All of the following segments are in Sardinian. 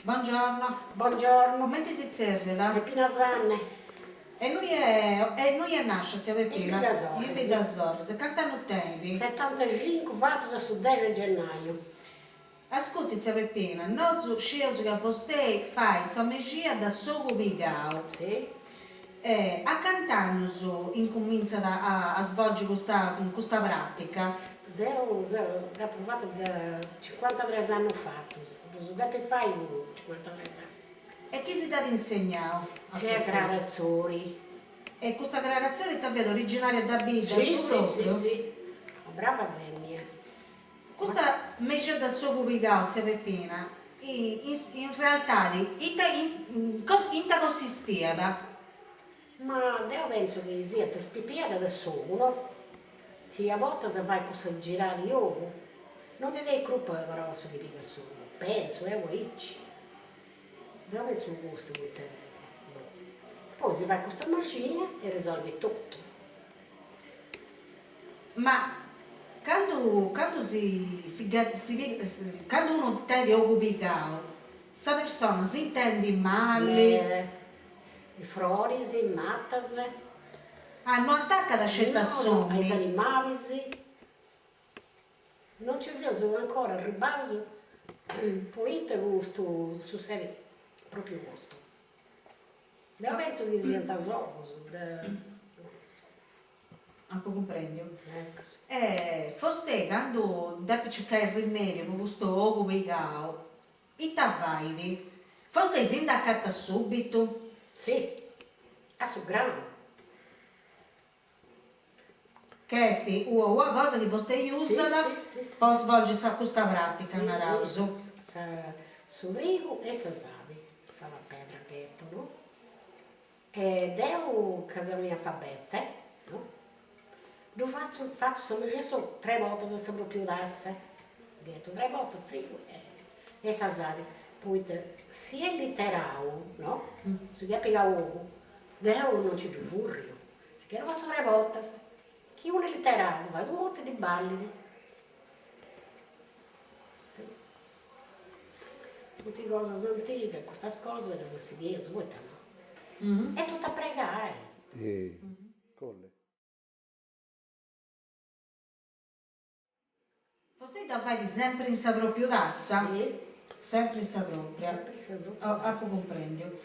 Buongiorno. Buongiorno. Cumenti si zerriat? Peppina Sanne. E innui est e innui est nascia tzia Peppina? In Biddasorris. In Biddasorris. E cant'annus tenit? Setantacincu fatus a su dexi 'e gennaiu. Ascurti tzia Peppina, nosu scieus ca vostei fait sa mexia de s'ogu pigau. Si. E a cant'annus incumintzat a svolgi custa custa pratica? Deu seu, dd'apu fata de cincuantatres annus fatus, ddus depu fai puru cincuantatres annus. E chi si dd'at insegnau? Tzia Crara Atzori. E custa Crara Atzori ita fiat originaria de bidda su propriu? Si, si, si, una brava femina. Custa mexia de s'ogu pigau, tzia Peppina, in realtadi ita in ita consistiat? Ma deu pentzu chi siat s'ispipiedda de s'ogu, no? Chi a bortas fait cussa girada 'e ogu. No ndi tenit crupa però su chi pigat s'ogu, pentzu 'eu aici. Deu pentzu custu poita, boh. Poi si fait custa mexina e risolvit totu. Ma candu candu si si si pigat candu unu tenit ogu pigau, sa persona s'intendit mali? Meda. Is froris, is matas. Ah, no atacat sceti a s'omini? No, a is animalis. No nci seus ancora arribbaus poita custu sussedit propriu custu. Deu pentzu chi siant is ogus de Apu cumprendiu. E fostei candu depit circai rimediu po custu ogu pigau, ita fait? Fostei si nd'acatat subitu? Si, a su granu. Ca est ua cosa chi fostei usat po svolgi sa custa pratica, naraus. Su trigu e sa sabi, saba a pedra ghetu, no? E deu ca seu analfabeta, no? Ddu fatzu, fatzu sa mexina 'e s'ogu tres bortas a sa propriu tassa, ghetu tres bortas trigu e sa sabi, poita si est literau, no? Su chi at pigau ogu, deu non nci ddu furriu, si che ddu fatzu tres bortas, chi unu est literau ddu fait una 'orta e ddi ballit. Si. Funt cosas antigas, custas cosas ddas sigheus, poita no? Est totu a pregai. Fostei dda fait sempri in sa propriu tassa? Si. Sempri in sa propria. Sempri in sa propria tassa. Apu cumprendiu.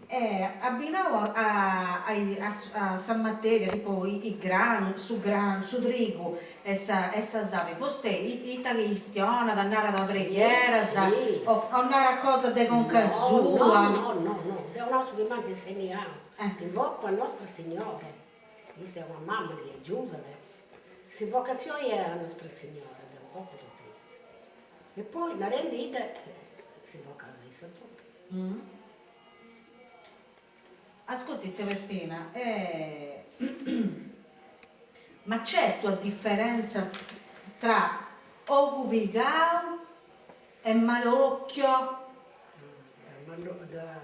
E abbinau a a sa materia, tipo i granu, su granu, su trigu e sa e sa sabi, fostei ita chistionat, narat preghieras o o narat cosas de conca sua? No, no, no, no, deu nau su chi m'ant insenniau, invoco a Nostra Signora, issa est una mamma chi agiudat, s'invocatzioni est a Nostra Signora, deu invocu totu issa, e poi narendidda s'invocaus a issa totu. Ascurti tzia Peppina, ma nc'est una differenza tra ogu pigau e malocchio? Da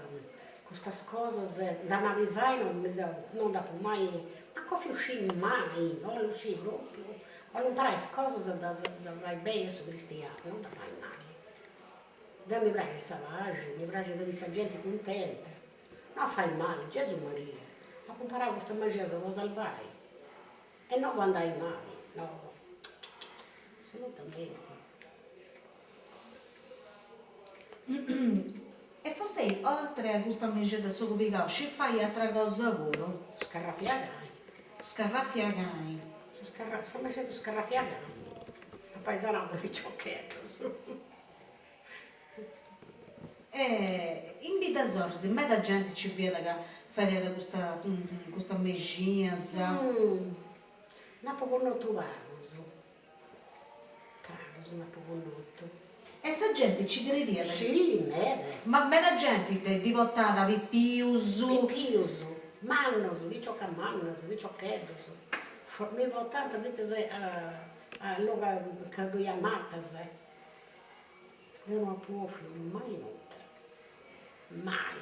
custas cosas da mabi fai non mi seu, non nd'apu mai, mancu 'ofiu scì mai, 'ollu scì propriu, 'ollu imparai is cosas da fai beni a su cristianu, non da fai mali. Deu mi praxit sa paxi, mi praxit a biri sa genti cuntenta, no a fai mali, Gesù Maria, apu imparau custa maxia po salvai e no po andai mali, no, assolutamenti. E fostei, oltre a custa mexia de s'ogu pigau, scit fai atra cosa puru? Scarrafiagai. Scarrafiagai. Su scarra, sa mexia de su scarrafiagai, apu sanau de piciocheddus. E in Biddasorris meda genti nci fiat ca fadiat custa custas mexinas. Nd'apu connotu pagus, pagus nd'apu connotu. E sa genti nci crediat? Si, meda. Ma meda genti ddi portat pipius? Pipius, mannus, piciocas mannas, piciocheddus, mi portant fintzas a logu ca ddoi at matas. Deu no apu 'ofiu mai nudda, mai,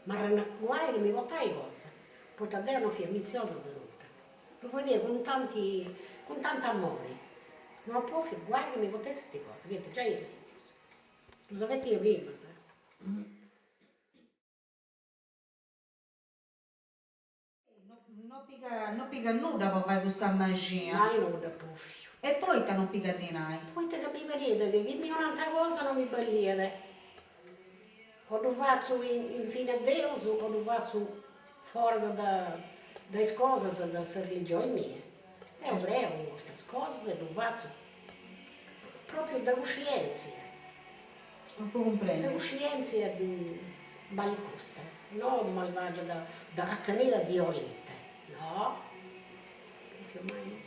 ma guai chi mi portai cosa, poita deu no fia ambitziosa de nudda, ddu fadia cun tanti cun tantu amori, no apu 'ofiu guai chi mi portessint cosa, fiant giai 'entius, ddus avetia primas. No pigat no pigat nudda po fai custa maxia. Mai nudda bòfiu. E poita no pigat dinai? Poita ca mi parit chi chi mi 'onant cosa no mi balliat. O ddu fatzu in fine a Deus o ddu fatzu foras de de is cosas de sa religioni mia. Deu creu in custas cosas e ddu fatzu propriu de cuscientzia. Apu cumprendiu. Sa cuscientzia balit custa, no malvagia da accanida diolite, no. Bòfiu mai.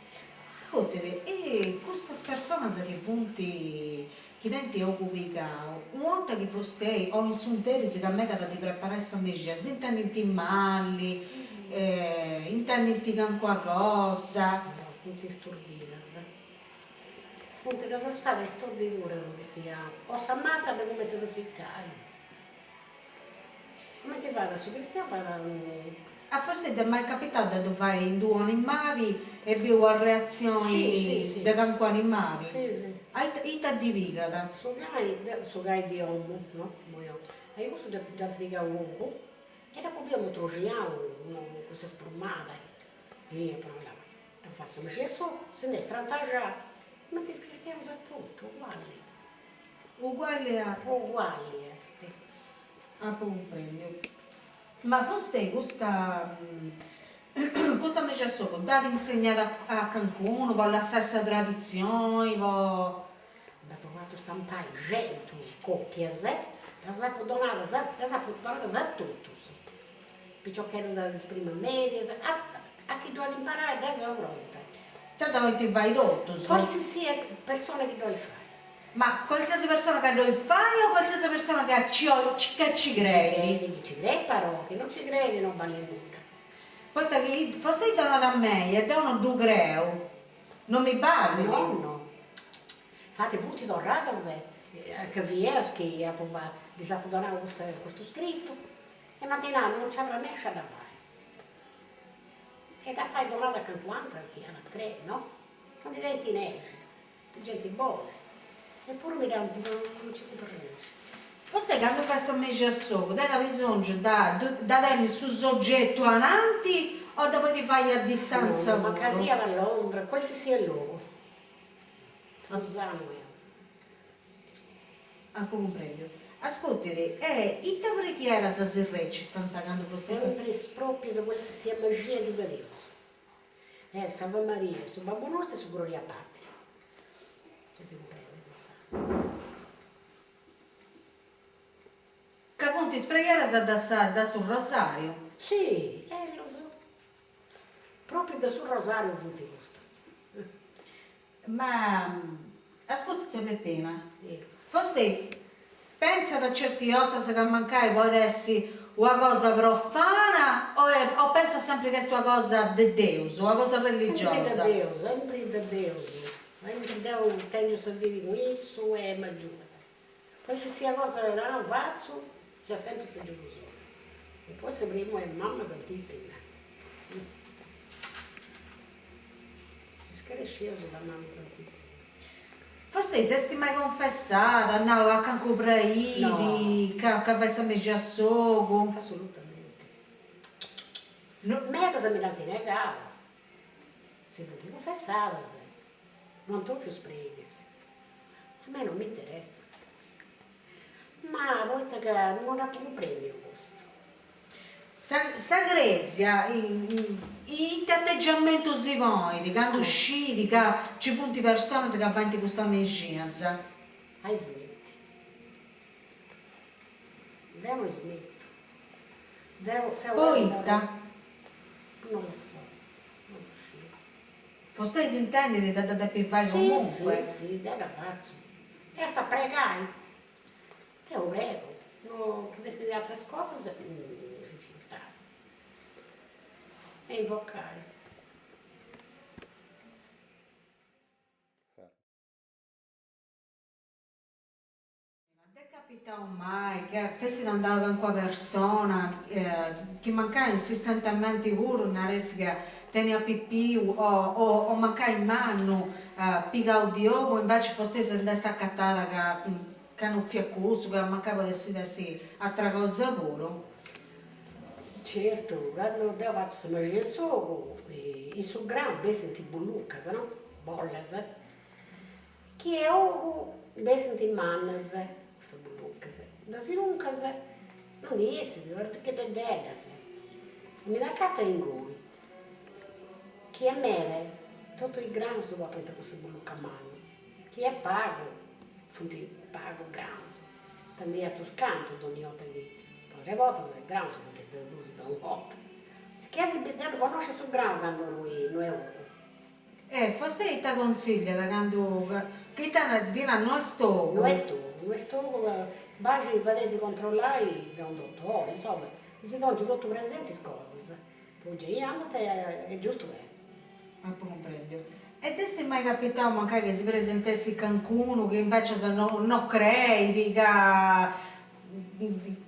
Ascurtit, e custas personas chi funt, chi tenint ogu pigau, una 'orta chi fustei o in s'interis ca megat a ddi preparai sa mexina, s'intendint mali, intendint calincuna cosa. No, funt isturdidas. Funt ddas as fata istordidura su cristianu, o sa mata dda cumentzat a siccai. Cumenti fait su cristianu fait unu. A fustei dd'est mai capitau de ddu fai in d'unu animali e biu una reatzioni de calincunu animali? A ita ita ddi pigat? Su cai, su cai di 'omu, no, a i cussu dd'ant pigau ogu e dd'apu biu amutroxiau cun sa sprumada e apu nau, Dd'apu fatu sa mexina 'e s'ogu, si nd'est strantaxau, cumenti is cristianus a totu, uguali. Uguali a. Uguali est. Apu cumprendiu. Ma fustei custa custa mexina 'e s'ogu dd'at insegnada a cancunu po lassai sa traditzioni, po. Nd'apu fatu stampai centu copias, ddas apu donadas ddas apu donadas a totus. Piciocheddus de is primas medias, a a chi ddu 'olit imparai deu seu pronta. Intzà dda podint fai totus. Qualsisiat persona chi ddu 'olit fai. Ma qualsiasi persona ca ddu 'olit fai o qualsiasi persona ca ci ca ci creit? Chi ci creit però, chi non ci creit non ballit nudda. Poita chi fustei donat a mei e deu non ddu creu, non mi ballit. No no. Infati funt torradas ca fieus chi apu fatu, ddis apu donau custu scritu E m'ant nau non nci arrennesciu a dda fai. E dd'apu ai donada a calincun'atru chi at a crei, no? Non ndi tenint nexi, funt genti bona. Eppuru mi dd'ant non nci funt arrennescius. Fustei candu fait sa mexina 'e s'ogu tenit abisongiu de dda tenni su soggetu ananti o dda podit fai a distanza puru? No, mancai siat a Londra, qualsisiat logu. Ddu sanu eo. Apu cumprendiu. Ascurtit, e ita preghieras si recitant candu fustei fait. Sempri is proprias qualsisiat maxia chi fadeus. Est s'Ave Maria, su Babbu Nostru e su Gloria Patri. Gei si cumprendit insaras. Ca funt is preghieras de sa de su Rosariu. Si, ellus. Propriu de su Rosariu funt custas. Ma ascurta tzia Peppina, fustei pentzat certi 'ortas ca mancai podit essi una cosa profana o o pentzat sempri ca est una cosa de Deus, una cosa religiosa? Sempri de Deus, sempri de Deus, sempri deu tengiu sa fidi cun issu e m'agiudat. Qualsisiat cosa nau fatzu, nc'est sempri s'agiudu suu. E poi sa primu est Mamma Santissima. Si scaresceus de Mama Santissima. Fustei s'est mai confessada, at nau a cancu preidi ca ca fait sa mexina 'e s'ogu? Assolutamente. Medas mi dd'ant negau, si funt cunfessadas, no ant 'ofiu is preidis. A mei non m'interessat. Ma poita ca non dd'apu cumprendiu custu. Sa sa cresia ite ategiamentu si ponit candu scit ca ci funt personas ca faint custas mexinas? A ismetti. Deu no ismettu. Deu seu Poita? Non lo so, non lu sciu. Fustei s'intendit de dda depi fai comunque? Si, si, si, deu dda fatzu. Est a pregai. Deu pregu, no chi fessit de ateras cosas mi rifiutai e invocai. T'est capitau mai ca fessit andau calincuna persona chi mancai insistentementi puru naressit ca teniat pipiu o o mancai mannu pigau di ogu inveci fustei si nd'est acatada ca. ca no fiat cussu, ca mancai podessit essi atra cosa puru? Certu, candu deu fatzu sa maxia 'e s'ogu, in su granu bessint bullucas, no, bollas, chi est ogu bessint mannas custas bullucas, de sinuncas no ndi 'essint, particheddeddas, e mi nd'acatu inguni, chi est meda totu is granus portant cussa bulluca manna, chi est pagu funt pagu granus, poita ndi 'etu unus cantu donni 'orta chi po tres bortas is granus funt de prus de una borta, chi as deu connosciu su granu candu no est ogu E vostè ita consilliat candu, ca ita ddi nat no est ogu. No est ogu, no est ogu ca baxi fadeisi controllai de unu dotori, insoma, si dongiu totu presenti is cosas, poi gei andat e giustu est. Apu cumprendiu. E t'est mai capitau mancai chi si presentessit cancunu chi invecias no no creit ca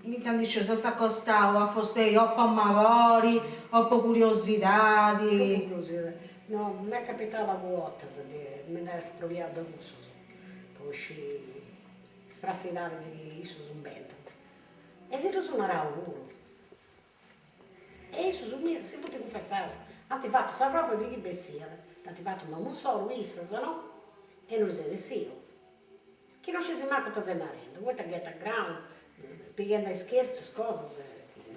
Ita ndi sciu, s'est acostau a fostei o po mabori o po curiosidadi. Po curiosidadi. No, m'est capitau pagu 'ortas de mi nd'essi sproviau de cussus, po scì is frassidadis chi issus imbentant. E si ddus narau puru. E issus mi si funt cunfessaus, ant fatu sa prova po biri chi bessiat, dd'ant fatu in domu insoru issas, no? E no ddis est bessiu. Chi no scis mancu ita ses narendu, poita ghetat granu, pighendi a ischerzu is cosas,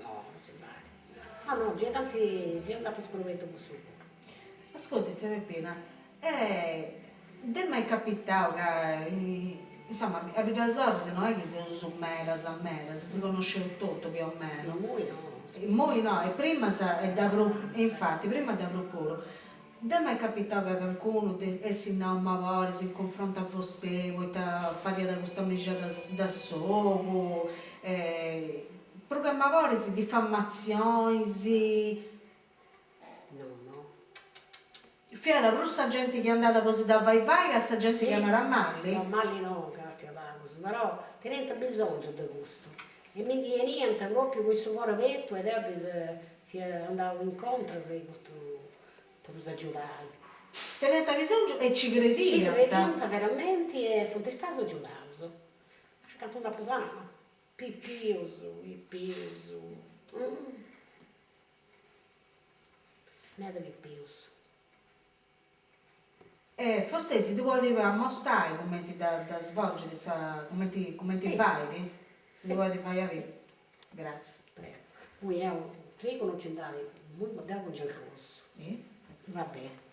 no, non si fait. No, no, gei nd'ant, gei nd'apu scobertu cussu puru. Ascurti, tzia Peppina, e dd'est mai capitau ca, insoma, a Biddasorris no est chi seus medas medas, si connosceus totu più o meno. Immoi no. Immoi no, e primas e de prus, infati, prima de prus puru. Dd'est mai capitau ca cancunu essit nau maboris in cunfrontu a vostè poita fadiat custa mexia de s'ogu, prus che maboris difamatzionis. No no. Fiat prus sa genti chi andat po si dda fai fai ca sa genti chi narat malli? No, malli no, castia pagus, però teniant bisongiu de custu e mi chi 'eniant propriu cun su coru abertu e deu ddis fia andau incontras e custu po ddus agiudai. Teniant bisongiu e ci crediant. Ci crediant veramenti e funt istaus agiudaus. Cantu nd'apu sanau? Pipius, pipius. Meda pipius. E fostei si ddu podit ammostai cumenti dda svolgit sa cumenti cumenti fait? Si ddu podit fai a biri? Gratzias. Prego. Immoi eo trigu non nci nd'at, immoi deu pongio arrosu. Va bene.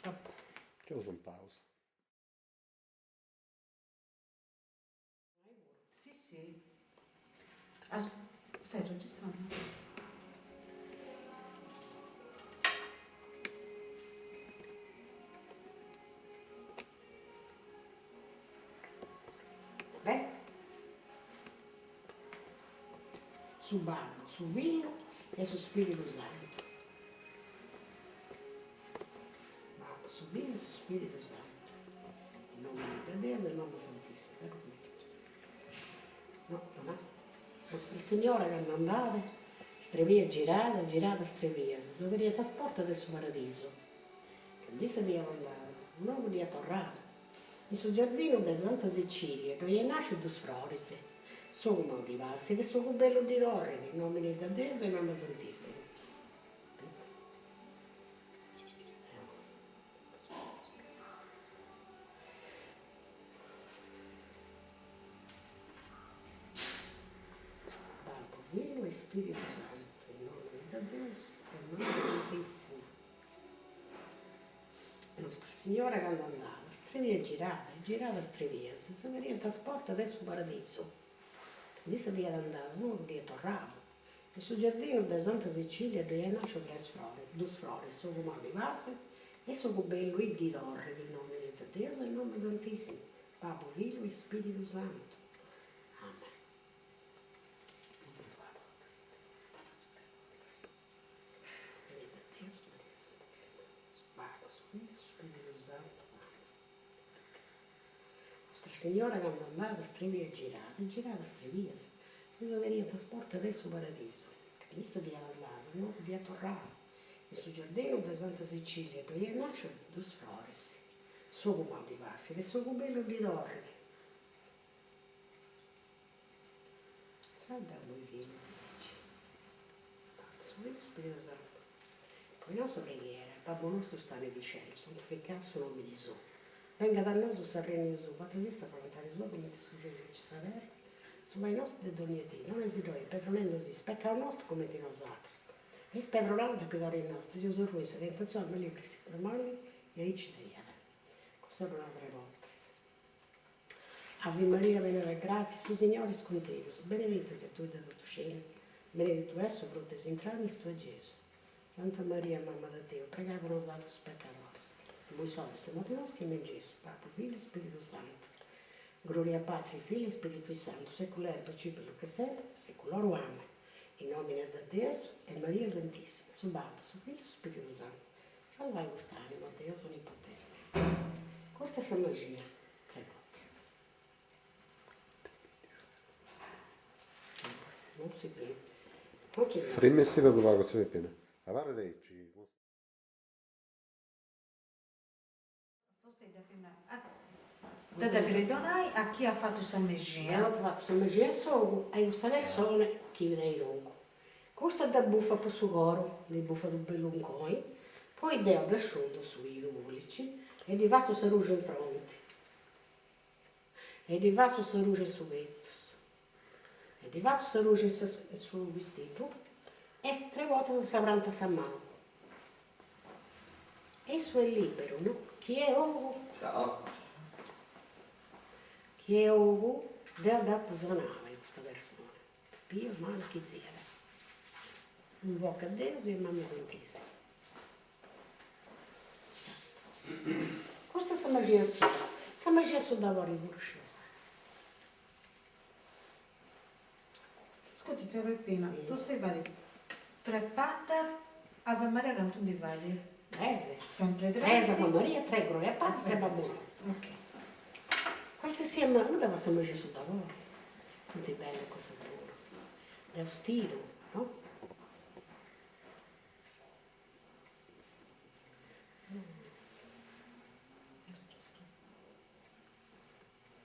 Faceus una pausa. Si si. As stai registrando? Beh. Su Babbu, su Fillu e su Spiridu Santu. Babbu, su Fillu e su Spiridu Santu. In nomini de Deus e Mamma Santissima. Ecco come si No, no. Nostra Signora cando andat, is tres bias girat, girat is tres bias, s'oberiant is portas de su paradisu. Cando issa fiat andada, un'ogu dd'iat torrau. In su giardinu de Santa Cecilia ddoi est nasciu dus froris, s'ogu mau ddi passit e s'ogu bellu ddi torrit, in nomini de Deus e Mamma Santissima. Babbu, Fillu e Spiridu Santu, in nomini de Deus e Mamma Santissima. Nostra Signora cando andat, is tres bias girat, e girat is tres bias, s'aberiant is portas de su paradisu. Cando issa fiat andada, un'ogu dd'iat torrau. In su giardinu de Santa Cecilia ddoi est nasciu tres frores, dus frores, s'ogu mau ddi passit e s'ogu bellu ddi torrit, in nomini de Deus e Mamma Santissima, Babbu, Fillu e Spiridu Santu. Amen. Nostra Signora cando andat is tres bias girat, e girat is tres bias, e s'oberiant is portas de su paradisu. Cando issa fiat andada, un'ogu dd'iat torrau. In su giardinu de Santa Cecilia ddoi est nasciu dus froris, s'ogu mau ddi passit e s'ogu bellu ddi torrit. Sa deu moi finu diaici. Babbu, su Fillu e su Spiridu Santu. Poi nau sa preghiera, Babbu nostu sta in is celus, santificau su nomini suu. Bengat a nosu s'arrenniu suu, fata siat sa volontadi sua cumenti in su celu aici in sa terra. Su pani nostu de dònnia dì, donaisiddu oi e pedronendosi is pecaus nostus cumenti nosatrus e is pedronaus depidoris nostus, e si nosi arrui in sa tentatzioni ma liberisi de mali e aici siat. Custa ddu nau tres bortas. Ave Maria prena de grazia, su Signori est cun tegus, benedita ses tui de totus is feminas, beneditu est su frutu de is intragnas tuas Gesus. Santa Maria Mama de Deus, pregai po nosatrus pecadoris, imoi in s'ora de sa morti nostra. Amen Gesus, Babbu, Fillu e Spiridu Santu. Gloria Patri, Fillu e Spiritui Santu, secula et principio nunc et semper, seculorum. Amen. In nomine de Deus e Maria Santissima, su Babbu, su Fillu e su Spiridu Santu. Salvai cust'anima, o Deus onnipotenti. Custa est sa maxia, tre bortas. Non si bit. Non ci Frimmi-sì pagu pagu, tziu Peppinu. Abarrat aici. Vostei dda depit donai a chi at fatu sa mexia. Deu apu fatu sa mexia 'e s'ogu a custa persona chi tenit ogu. Custa dda bufat po su coru, ndi bufat unu bellu unconi, poi deu dda sciundu su idu pulici e ddi fatzu sa ruxi in fronti e ddi fatzu sa ruxi in su petus e ddi fatzu sa ruxi in su pistiddu e tres bortas in sa pranta 'e sa manu. Issu est liberu, no? Chi est ogu. Ciao. Chi est ogu, deu dd'apu sanau a custa persona, pipiu, mannu, chi siat. Invoca a Deus e a Mama Santissima. Custa est sa maxia sua, sa maxia 'e su dabori puru sciu fai. Ascurti, tzia Peppina, vostei fait tre pater, Ave Maria cantu ndi fait? Tres. Sempri tres. Tres Ave Maria, tres Gloria Patri, tres Babbu Nostru. Ok. Qualsisiat ma, deu fatzu sa maxia 'e su dabori, funt bellas cussas puru, deu stiru, no?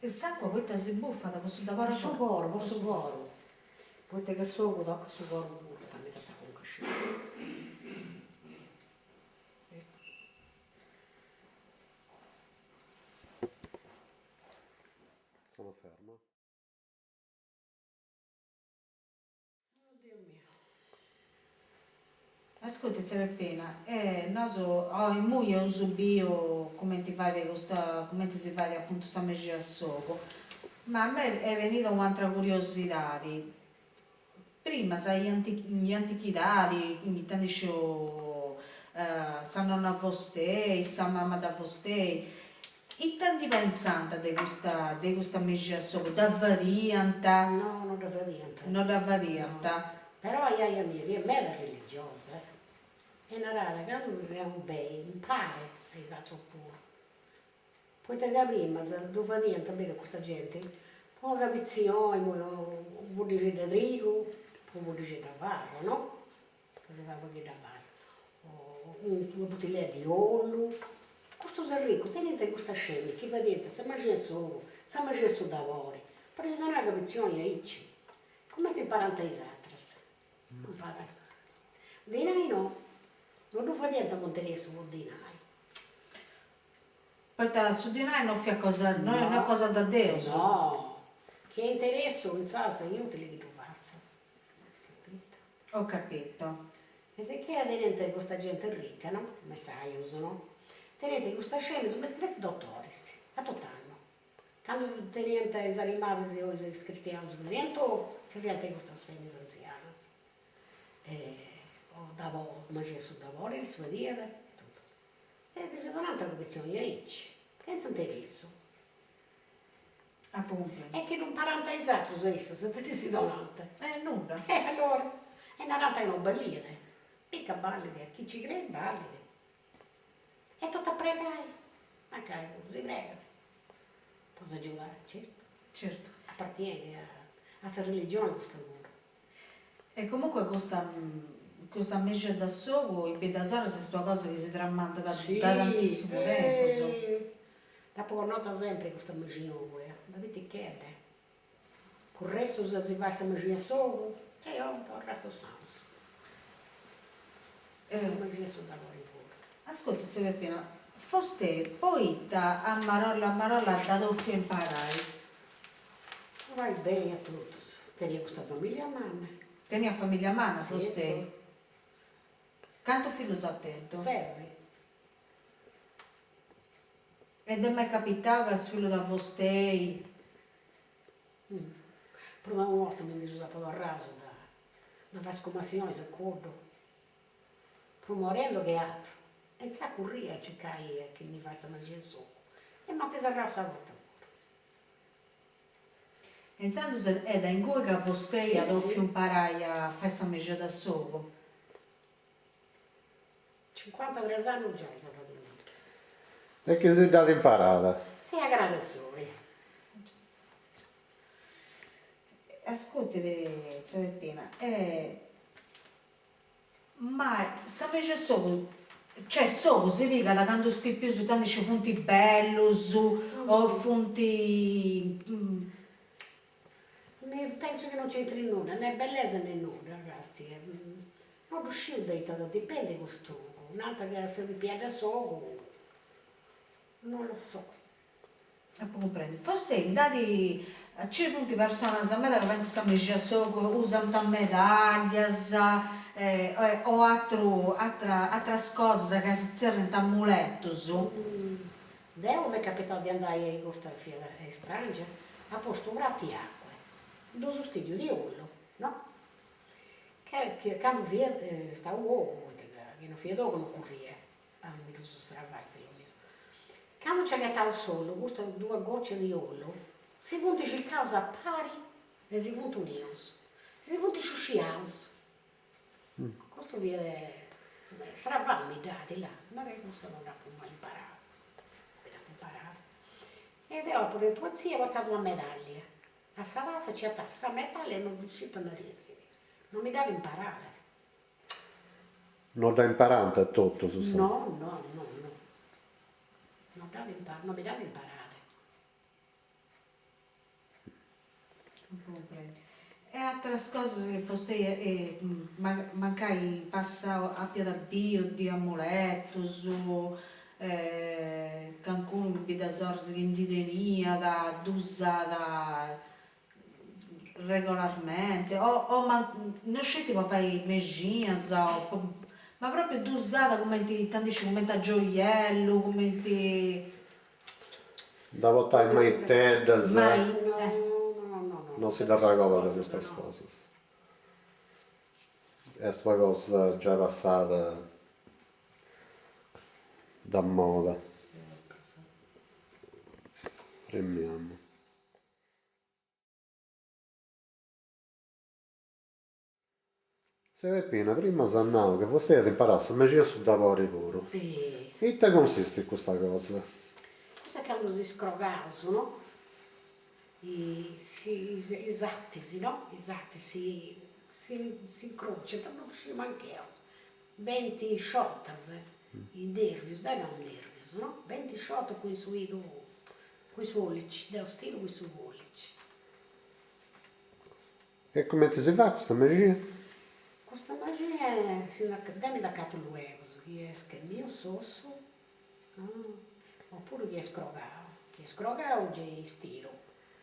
E s'acua poita si bufat po su dabori? Po su coru, po su coru, poita ca s'ogu tocat su coru puru, tandit a sa conca sceti. Sono fermo. Dio mio. Ascurti tzia Peppina, e nosu oi immui eus biu cumenti fait custa, cumenti si fait apuntu sa mexia 'e s'ogu, ma a mei est benida u'antra curiosidadi, prima sa in antichidadi, ita ndi sciu sa nonna vostei, sa mama de vostei, Ita ndi pentzant de custa de custa mexia 'e s'ogu? Dda fadiant? No, no dda fadiant. No dda fadiant. Però ajaja mia fiat meda religiosa e naràt candu est unu beni impara a is atrus puru. Poita ca prima ddu fadiant meda custa genti po una capitzioni, po unu puddixeddu 'e trigu, po unu puddixeddu 'e farra, no? Po si fai unu pagheddu 'e farra, una buttilledda 'e ollu. Custus arricus teniant custa scemi chi fadiant sa maxia 'e s'ogu, sa maxia 'e su dabori, po ddis donai capitzioni aici, cumenti imparant is atras, imparant. Dinai no, no ddu fadiant po interessu po dinai. Poita su dinai no fiat cosa, no est cosa de Deus. No, chi est interessu insaras est inutili chi ddu fatzu, capito? Ho capito. E sicchè teniant custa gente ricca, no, messajus, no, teniant custa scena, cumenti dotoris, a tot'annu. Candu teniant is animalis o is cristianus teniant ogu, zerriant custas feminas anzianas. E o dabori, maxia 'e su dabori ddis fadiat e totu. E ddis donant capitzioni aici, chentza interessu. Apu cumprendiu. E chi ddu imparant a is atrus e issas ita ddis donant? Eh nudda. E allora? E narant ca non balliat. Mica ballit, a chi ci creit ballit. E totu a pregai, mancai puru si pregat po s'agiudai, certu. Certu. Apartienit a sa religioni custa puru. E comunque custa custa mexia de s'ogu in Biddasorris est una cosa chi si tramandat da tantissimu tempus. Dd'apu connota sempri custa mexia 'e ogu, de pitichedda. Currestus a si fai sa maxia 'e s'ogu e torrastus sanus. E sa maxia 'e su dabori puru. Ascurti, tzia Peppina, fostei poita a marolla a marolla dd'at 'ofiu imparai? Po fai beni a totus. Tenia custa familia manna. Teniat familia manna fostei? Cantu fillus at tentu? Ses. E dd'est mai capitau ca is fillus de fostei. Prus de una 'orta mi ndi ddus apu torraus de fai is cumassionis a coddu, prus morendu che atru, e intzà curria a circai a chi mi fait sa maxia 'e s'ogu e m'ant serrau sa porta puru. E intzandus est de ingui ca fostei at 'ofiu imparai a fai sa maxia de s'ogu? Cincuantatres annus giai seu fadendi. E chi si dd'at imparada? Tzia Crara Sori. Ascurtit, tzia Peppina, ma sa maxia 'e s'ogu, cioè s'ogu si pigat candu is pipius ita ndi sciu funt bellus o funt Mi pentzu chi non c'intrit nudda, ne bellesa ne nudda, castia, no ddu sciu de ita dipendit custu, nant ca sa pipiedda 'e s'ogu, non lo so. Apu cumprendiu. Fostei nd'at, nci funt personas meda ca faint sa mexia 'e s'ogu, usant medaglias o atru atras cosas ca si zerriant amuletus. Deu m'est capitau de andai a custa fiat istrangia, at postu u' pratu 'e acua, dus stiddius de ollu, no? Che candu fiat stau ogu, poita ca chi non fiat ogu non curria a mi ddus stravai fillus mius. Candu nc'at ghetau s'ollu, custas duas goccias de ollu, si funt circaus a pari e si funt unius, si funt sciusciaus. Custu fiat stravau mi dd'at, là, ma deu cussa non dd'apu mai imparau, mi dd'ant imparau. E deu apu tentu una tzia portat una medallia, a sa tassa nci 'etàt sa medallia e non ddu sciu ita nd'essit, non mi dd'at imparada. No dda imparant totus sa. No, no, no, no, non dd'at imparada, non mi dd'at imparada. E ateras cosas chi fostei mancai in passau apiat biu de amuletus, cancunu in Biddasorris chi ndi teniat, dd'usat regolarmente o o no sceti po fai mexinas o po ma propriu dd'usat cumenti ita ndi sciu cumenti a gioiellu cumenti Dda portai maiteddas. Non si dd'arregodat de custas cosas. Est una cosa giai passada de moda. Frimmiamo. Tzia Peppina, prima s'at nau chi vostei at imparau sa mexia 'e su dabori puru. Ite cunsistit custa cosa? Cussa est candu si scrogaus, no? Is atis, no? Is atis si s'incrociant, non ddu sciu manch'eu, benint sciotas is nervius, deu nau nervius, no? Benint sciotas cun su 'idu, cun su pollici, deu stiru cun su pollici. E cumenti si fait custa mexia? Custa mexia si deu mi dd'acatu luegus, chi est schermiu s'ossu opuru chi est scrogau, chi est scrogau gei stiru,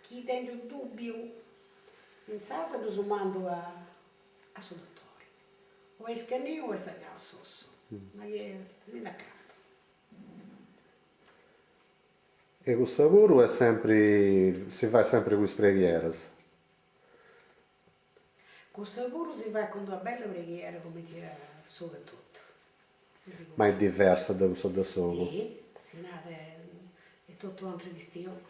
chi tengiu dubbiu insaras ddus mandu a a su dotori, o est schermiu o est segau s'ossu, ma chi mi dd'acatu. E custa puru est sempri, si fait sempri cun is preghieras? Cussa puru si fait cun d'una bella preghiera cumenti a s'ogu etotu. Ma est diversa de cussa de s'ogu? Si narat est totu un'atra chistioni.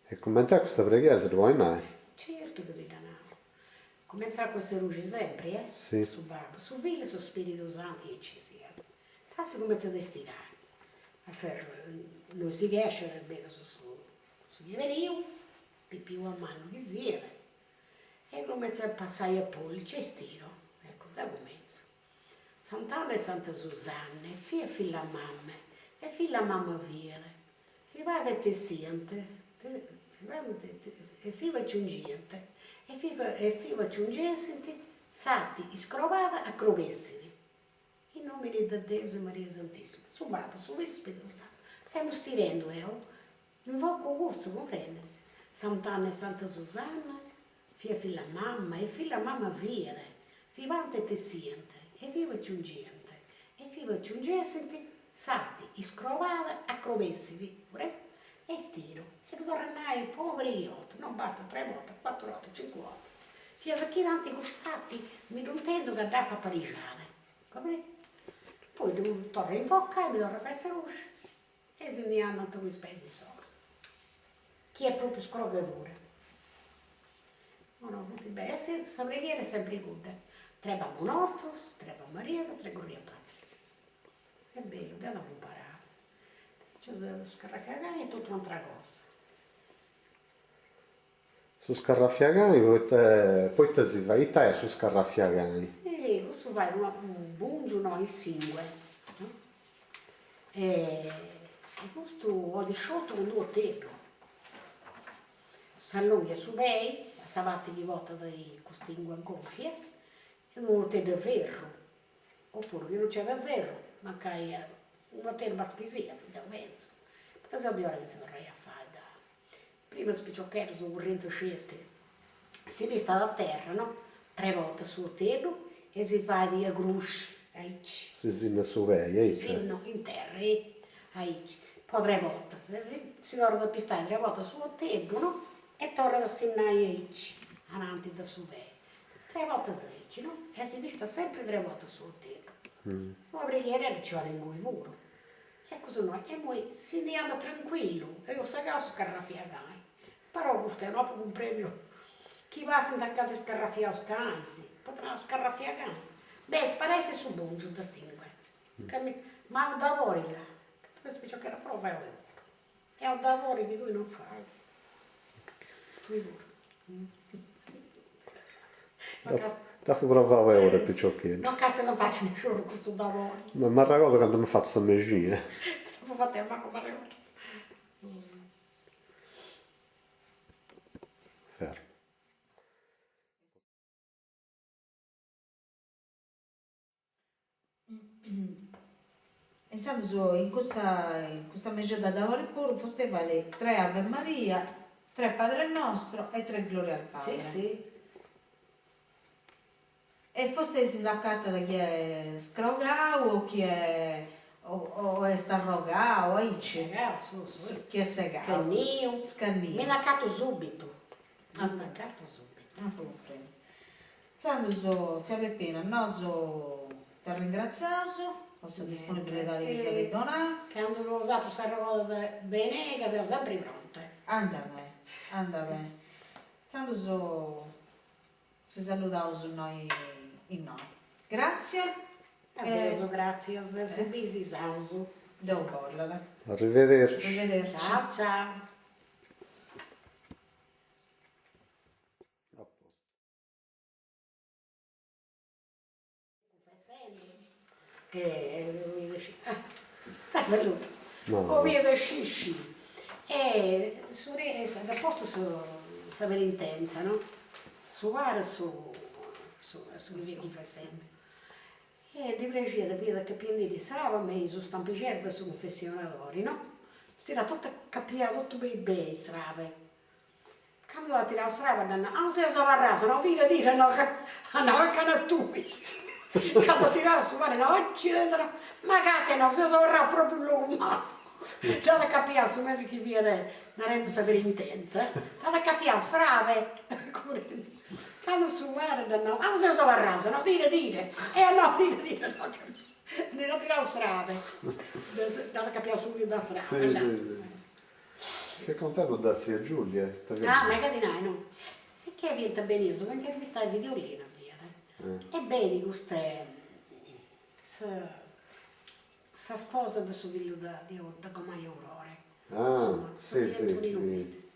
E cumenti est custa preghiera si ddu podis nai? Certu chi ti dda nau. Cumentzat cun sa gruxi sempri, eh? Si. Su Babbu, su Fillu e su Spiridu Santu aici siat. Insaras si cumentzat a stirai, a ferru, non si chesciat, est berus su su chi est beniu, pipiu o mannu chi siat, e cumentzu a passai a pollici e stiro, ecco, deu cumentzu. Sant'Anna e Santa Susanna, fia filla a mamma e filla a mamma fiat, fibàt e tessiant. E fiba aciungiant, e fiba e fiba aciungessint, s'ati iscrobada acrobessit. In nomini de Deus e Maria Santissima, su Babbu, su Fillu e su Spiritu Santu. Sendu stirendu 'eu, invocu custu, cumprendis? Sant'Anna e Santa Susanna fiat filla mamma e filla mamma fiat, fibànt e tessiant, e fiba aciungiant, e fiba aciungessint, s'ati iscrobada acrobessit, cumprendis? E stiru, e ddu torru a nai po una pariga 'e 'ortas, non bastat tres bortas, cuatru 'ortas, cincu 'ortas, finas a chi tanti cust'ati mi ddu intendu ca dd'apu aparixada, cumprendis? Poi ddu torru a invocai, mi torru a fai sa cruxi e si ndi andant cun is peis insoru, chi est propriu scrogadura. No no, funt beni, e sa preghiera est sempri cudda, tres Babbu Nostrus, tres Ave Marias e tres Gloria Patris. Est bellu, deu dd'apu imparau. Invecias su scarrafiacani est totu un'atra cosa. Su scarrafiacani poita poita si fait, ita est su scarrafiacani? E cussu fait unu bungiu no in s'ingue no e custu 'olit sciotu cun d'u' 'oteddu, s'allonghiat su pei a sa parti chi portat cust'ingua gonfia e unu 'oteddu 'e ferru Oppuru chi non nc'at de ferru, mancai unu 'oteddu bastat chi siat, deu pentzu, poita seu diora chi si torrai a fai da. Prima is piciocheddus currint sceti, si pistat a terra, no, tre bortas su 'oteddu e si fait a gruxi, aici. Si sinnat su pei, aici? Sinnu in terra, aici, po tre bortas, e si si torrat a pistai tre bortas su 'oteddu, no, e torrat a sinnai aici, ananti de su pei Tre bortas aici, no? E si pistat sempri tre bortas su 'oteddu. Una preghieredda nci 'olit ingui puru. E cussu no, e immoi si ndi andat tranquillu, eus segau su scarrafiacani. Però custu no apu cumprendiu chi passint acanta is scarrafiaus cais, poita nau scarrafiacani. Beh, sparessit su bungiu de s'ingue, ma u dabori là, candu fest piciochedda puru fai oi puru. Est unu dabori chi tui non fait. Tui puru. Dd'apu provau eo de piciocheddu. Non ca non fait nisciunu cussu dabori. Ma m'arregordu candu m'at fatu sa mexina. Dd'apu fatu eo, mancu m'arregordu. Fermu. Intzandus in custa in custa mexia de dabori puru fostei fait tre Ave Maria, tre Padre Nostro e tre Gloria al Padre. Si si. E fostei si nd'acatat chi est scrogau o chi est o est arrogau, aici. Segau, su su. Chi est segau. Scanniu. Scanniu. Mi nd'acatu subitu. Mi nd'acatu subitu. Apu cumprendiu. Intzandus, tzia Peppina, nosu t'arringratziaus po sa disponibilidadi chi s'at donau. Candu bosatrus s'arregodat beni ca seu sempri pronta. Andat beni, andat beni. Intzandus si saludaus innoi innoi. Gratzie. Adeus, gratzias, si bisi saus. Deus bollat. Arrivederci. Arrivederci. Ciao ciao. E su re at postu sa penitenza no, su para su su chi fiat cunfessendi e ddi praxiat fiat acapiendiddi s'aba me in su stampixeddu de su cunfessionadori no, si dd'at totu acapiau totu beni beni s'abe Candu at tirau s'aba dd'at nau, ah seus abarraus, no tira tira no at nau acana a tui, candu at tirau su pani no accidenti no, ma càstia no seus abarraus propriu in logu malu, dd'at acapiau su mentri chi fiat narendu sa penitenza, dd'at acapiau s'abe, candu su pani dd'at nau, ah seus abarraus, no tira tira, e at nau tira tira no, ndi dd'at tirau s'abe, dd'at acapiau su pilu de s'abe. Che contadu da tzia Giulia. Ah, mega ti nai, no. Sicchè fiant benius po intervistai Videolina fiat. E benit custa sa sa sposa de su fillu de de gomai Aurora. Ah, si, si. Antoninu Pistis.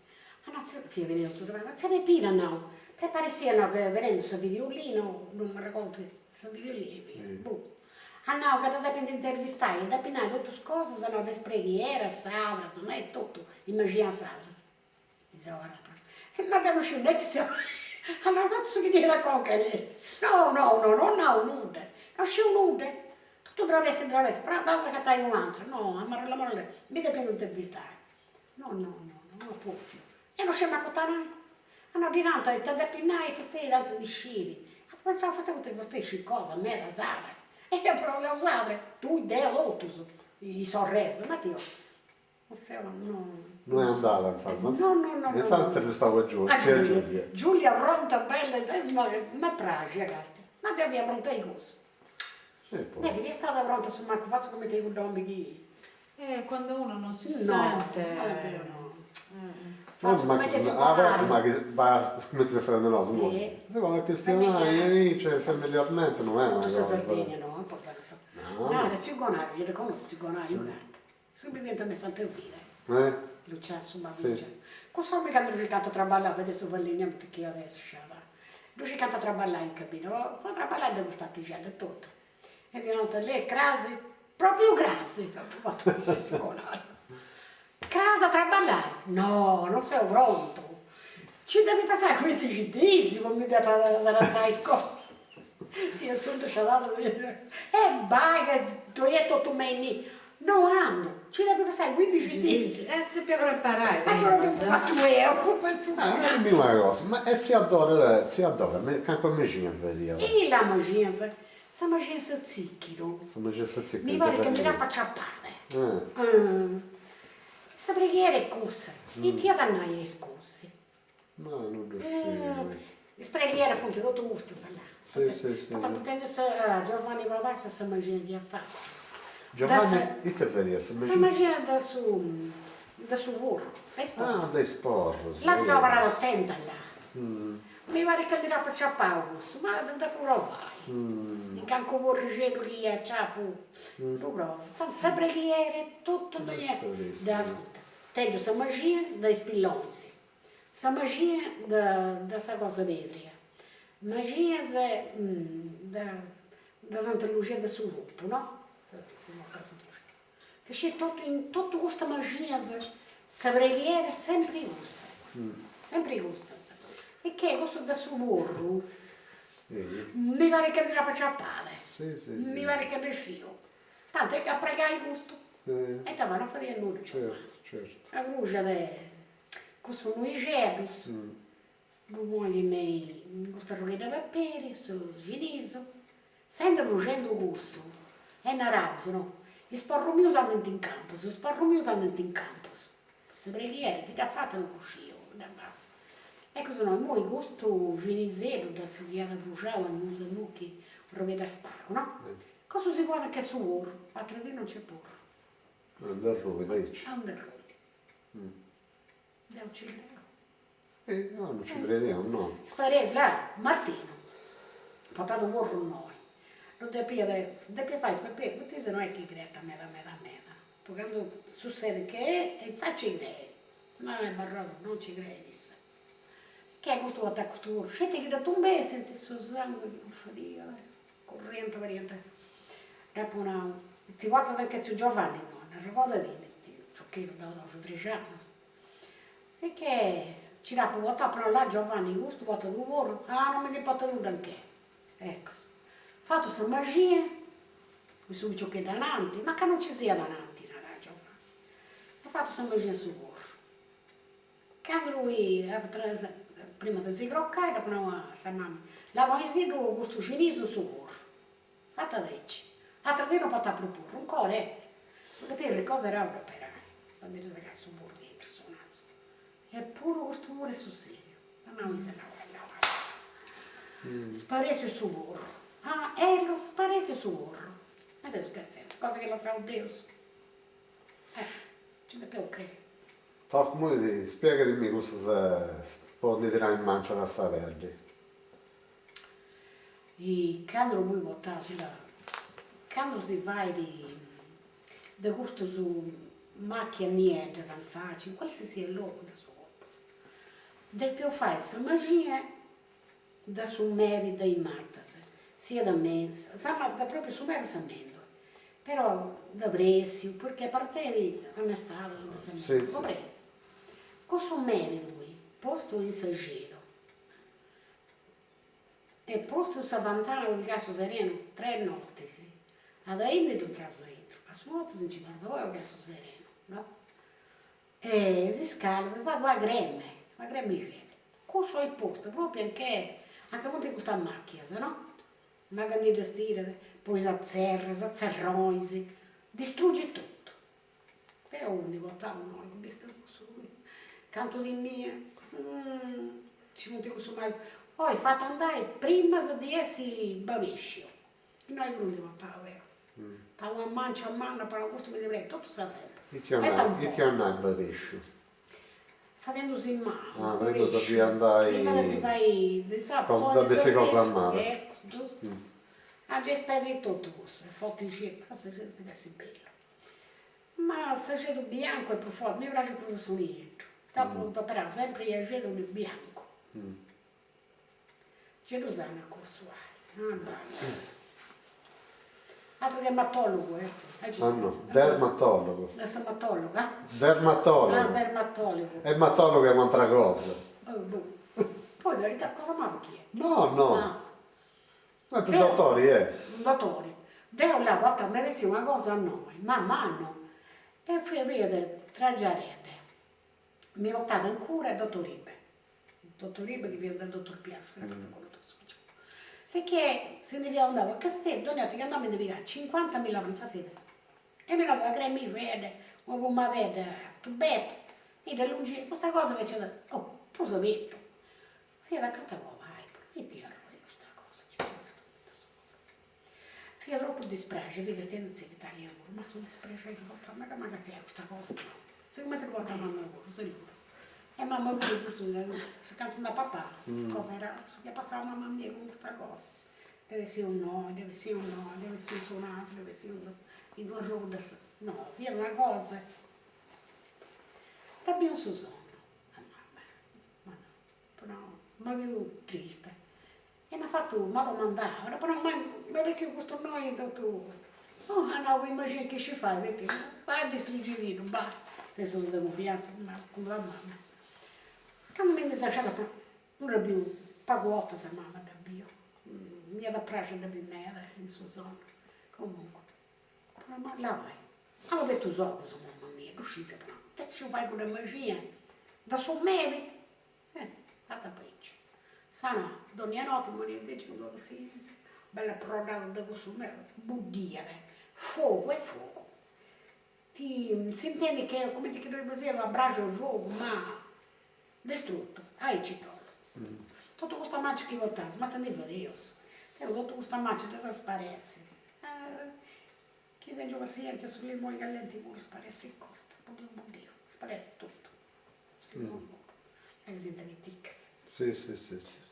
Ah no, fiat beniu totu ma tzia Pepina at nau, preparessia no benendu sa Videolina, non m'arregordu, sa Videolina fiat, boh. At nau ca dda depint intervistai e depint nai totus cosas no de is preghieras sadras no e totu is mexinas sadras. E ma deu no sciu ne chistionai, at nau totu su chi teniat a conca No, no, no, no nau nudda, no sciu nudda, totu travessi travessi, però andaus a agatai un'atera, no, amarolla amarolla, mi depint intervistai. No, no, no, no apu 'ofiu. E no sciu mancu ita nai. Ah no, ddi nant ita depit nai fustei tanti ndi sciri. Apu pentzau fustei poita fustei scit cosa meda sadra. E apu nau seu sadra, tui, deu, totus, is sorres, ma tiu No seu, no. No est andada insaras? No, no, no, no. Insaras intervistau a Giulia, tzia Giulia. Giulia pronta, bella, m'est praxia, castia. Ma deu fia pronta a i cussu. E poi. Deu chi fia stada pronta a su mancu fatzu cumenti a cudd'omini chi. Eh, quando uno non si sente. No, deu no. Fatzu cumenti a su A bortas ma chi cumenti seus fadendi nosu imoi. Si podit chistionai aici familiarmente no est una cosa. Totu sa Sardigna no, importat. Nara, tziu Gonariu, gei ddu connoscis tziu Gonariu Carta? Su biviant me Santa Elvira. Luciano, su babbu Luciano. Cuss'omini candu ddu circant a traballai, fadiat su fallignami chi adesso sciada. Ddu circant a traballai in cabina, po traballai de custa tigella e totu. E ddi nant, lei crasi, propriu crasi, apu fatu tziu Gonariu. Cras a traballai? No, non seu prontu. Ci depit passai cuindixi dis po mi depi aderezai is cosas. Tzia Assunta sciadada e bai ca ddoi est totu me innì. No andu, ci depit passai cuindixi dis. E si depia preparai prima. Ma su propriu fatu eo, pensu. Ah, narami una cosa, ma e tzia Dora, tzia Dora, calincuna mexina fadiat? Ih la mexina, sa mexina 'e su tzicchidu. Sa mexina 'e su tzicchidu. Mi parit ca ndi dd'apu aciapada. Sa preghiera est cussa, ita iat a nai a iscusi? Ma no ddu sciu. Is preghieras funt totu custas là. Si, si, si. Poita apu intendiu sa Giovanni Pabassa sa maxina chi iat fatu. Giovanni ite fadiat sa maxina? Sa maxina de su de su porru, de is porrus. Ah, de is porrus. Là seu abarrada atenta là. Mi parit ca ndi dd'apu aciapau cussu, ma ddu depu provai. In cancu porrixeddu chi aciapu ddu provu. Tanti sa preghiera e totu dda ascurta. Tèngiu sa maxina de is pillonis, sa maxina de de sa cosa pedria, maxias de de Santa Luxia de su lupu, no? Sa Santa Luxia. Ca scit totu in totu custas maxias sa preghiera est sempri cussa, sempri custas. Sicchè cussu de su porru mi parit ca ndi dd'apu aciapada, mi parit ca ddu sciu. Tanti est a pregai custu e ita fai, no fadiat nudda Giovanni. Sa cruxi de cussus nuixeddus, ddu ponit me in custa arroghedda 'e paperi, su cinisu, sendi bruxendu cussu e naraus, no, is porrus mius andint in campus, is porrus mius andint in campus. Sa preghiera chi dd'at fata no ddu sciu, dda fatzu. Eccu su no, immoi custu ciniseddu de su chi at bruxau e nuus e nuchi, arroghedda spagu, no? Cussu si cuat che su porru, atra dì non c'è porru. Nd'arruit aici. Nd'arruit. Deu ci creu. E no, non ci crediaus, no. Spareit, là, Martinu, portat u' porru innoi, ddu depiat, depiat fai is paperis, poita issa no est chi creiat meda meda meda, poi candu sussedit che est, insaras ci creit, ma Barrosa non ci creit issa. Sicchè custu portat custu porru, sceti chi dd'atumbessint su sanguini chi non fadiat Curriant pariant, dd'apu nau, ti portat anche tziu Giovanni nonna, arregodadindi, piciocheddu de doxi o trixi annus. E che ci dd'apu portau, apu nau, là Giovanni custu portat unu porru, ah non mi nd'importat nudda anche. Eccus. Fatu sa maxia, cun su piciocheddu ananti, ma ca non ci siat ananti, narat Giovanni. E fatu sa maxia 'e su porru. Candu ddui prima de si crocai dd'apu nau a sa mama, là ponisiddu custu cinisu in su porru, fata aici, atra dì non portat prus porru, 'ncora est, ddu depiat ricoverau dd'operai, po ndi ddi sagai su porru de intru su nasu, eppuru custu puru est sussediu, at nau issa, là là là, sparessiu su porru, ah ello sparessiu su porru, ma deu scherzendi, cosa chi at lassau Deus, eh, nci depeus crei. Toc, immoi spiegadimi custas po ndi tirai mancia da sa peddi. E candu immoi portaus la, candu si fait de custus macchias nieddas in faci, in qualsisiat logu de su corpus, depeus fai sa maxia de su meli de is matas, siat de propriu su meli 'e sa mendula, però de pressiu, poita parterit annestadas de sa mendula, cumprendi? Cussu meli tui. Postu in s'axedu e postu in sa fantana po pigai su serenu tres notis, a de dì ddu intraus aintru, a su noti si nci torrat poi a pigai su serenu, no? E si scallat, fait una creme, una cremixedda, cussu ai postu propriu a nche, a nche funt custas macchias, no? Ma candu ddas tirat, poi sa tzerra, sa tzerrois, distrugit totu. Deu ndi portau innoi, bistu cussu cantu timia, nci funt cussus mai, poi fatu andai primas di essi babesciu, innoi puru ndi portau deu, portau una mancia manna, però custu mi ndi prenit totu sa frempa. Ita 'olit nai babesciu? Fadendusi mali, Ah, prima de andai. Prima de si fai, Cosa de bessi cosa mala. Eccu, giustu. Ah gei sperdit totu cussu, est forti però s'axedu podit essi bellu. Ma s'axedu biancu est prus forti, mi praxit prus su nieddu. Deu apu adoperau sempri axedu biancu. Gei ddu sanat cussu, ah balla. Atru che ematologu est. Ah no, dermatologu. Dermatologu, ah? Dermatologu. Ah, dermatologu. Ematologu est un'atra cosa. Boh. Poi ita cosa mala chi est? No, no. Ah. Ma est dotori est. Dotori. Deu là poita m'est bessiu una cosa a noi, ma mannu, e fia prena de tragiaredda. Mi portat in cura dottor Ibe, dottor Ibe chi fiat de dottor Piassu, era custu connotu cussu picioccu. Sicchè si ndi fiat andau a Casteddu, dogna 'orta chi andau mi ndi pigat cincuantamilla franzafedda e mi donat una cremixedda, una pomadedda a tubettu, mi dd'allungiat, custa cosa faciat, oh, prus abertu. Fiat acanta papai, però ite arrori custa cosa, nci custu Fia tropu dispraxia, fia castiendu Italia puru, ma su dispraxeri chi portau, ma ma castiai custa cosa no, sigumenti ddu portat mama puru, seguru. E mama puru custu si cantu nd'at papau, povera, su chi at passau mama mia cun custa cosa, dd'est bessiu innoi, dd'est bessiu innoi, dd'est bessiu in su nasu, dd'est bessiu in duas rodas, no, fiat una cosa. Dda biu in su sonnu, a mama, ma no, però m'at biu trista E m'at fatu, m'at domandau, dd'apu nau, ma m'est bessiu custu innoi e totu, oh, at nau, imagina chi scis fai Pepi, bai a distrugididdu, bai, festus de cunfiantza cun sa mama. Candu mi ndi seu scidada apu nau, dda biu pagu 'ortas sa mama dda biu, m'iat a praxi a dda biri meda in su sonnu, comunque, apu nau, ma là bai, at obertu is ogus mama mia, ddu scis, apu nau, ita sciu fai cudda maxia, de su meli Eh, fata aici. Sana, dònnia noti mi poniat aici cun d'una passientzia, bella aproddada de cussu meli, buddiat, fogu e fogu. Ti s'intendit che cumenti chi ddoi siat una braxa 'e fogu, ma distruttu, aici dd'ollu. Totu custa mancia chi portaus, ma ita ndi fadeus? Deu totu custa mancia ddas sparessit. Chi tengiu passientzia su limoni callenti puru sparessit custu, buddiu buddiu, sparessit totu. Chi siant piticas. Si, si, si.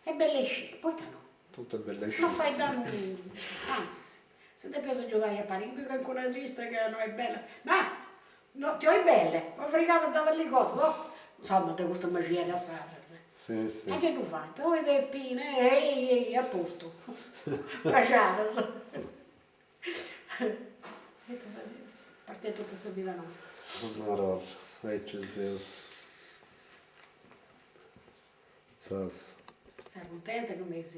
Est bella isciri, poita no? Totu est bella isciri. No fait dannu, antzis, si depeus agiudai a pari, chi biu cancuna trista ca no est bella, ma no ti oi bella, oi frigada de talli cosa, no? Insoma de custas maxieddas sadras. Si, si. E gei ddu faint, oi Peppina, ehi ehi, a postu, praxadas. Ita fadeus, parti 'e totu sa vida nostra. Marolla, aici seus. Sas. Seu cuntenta chi m'eis.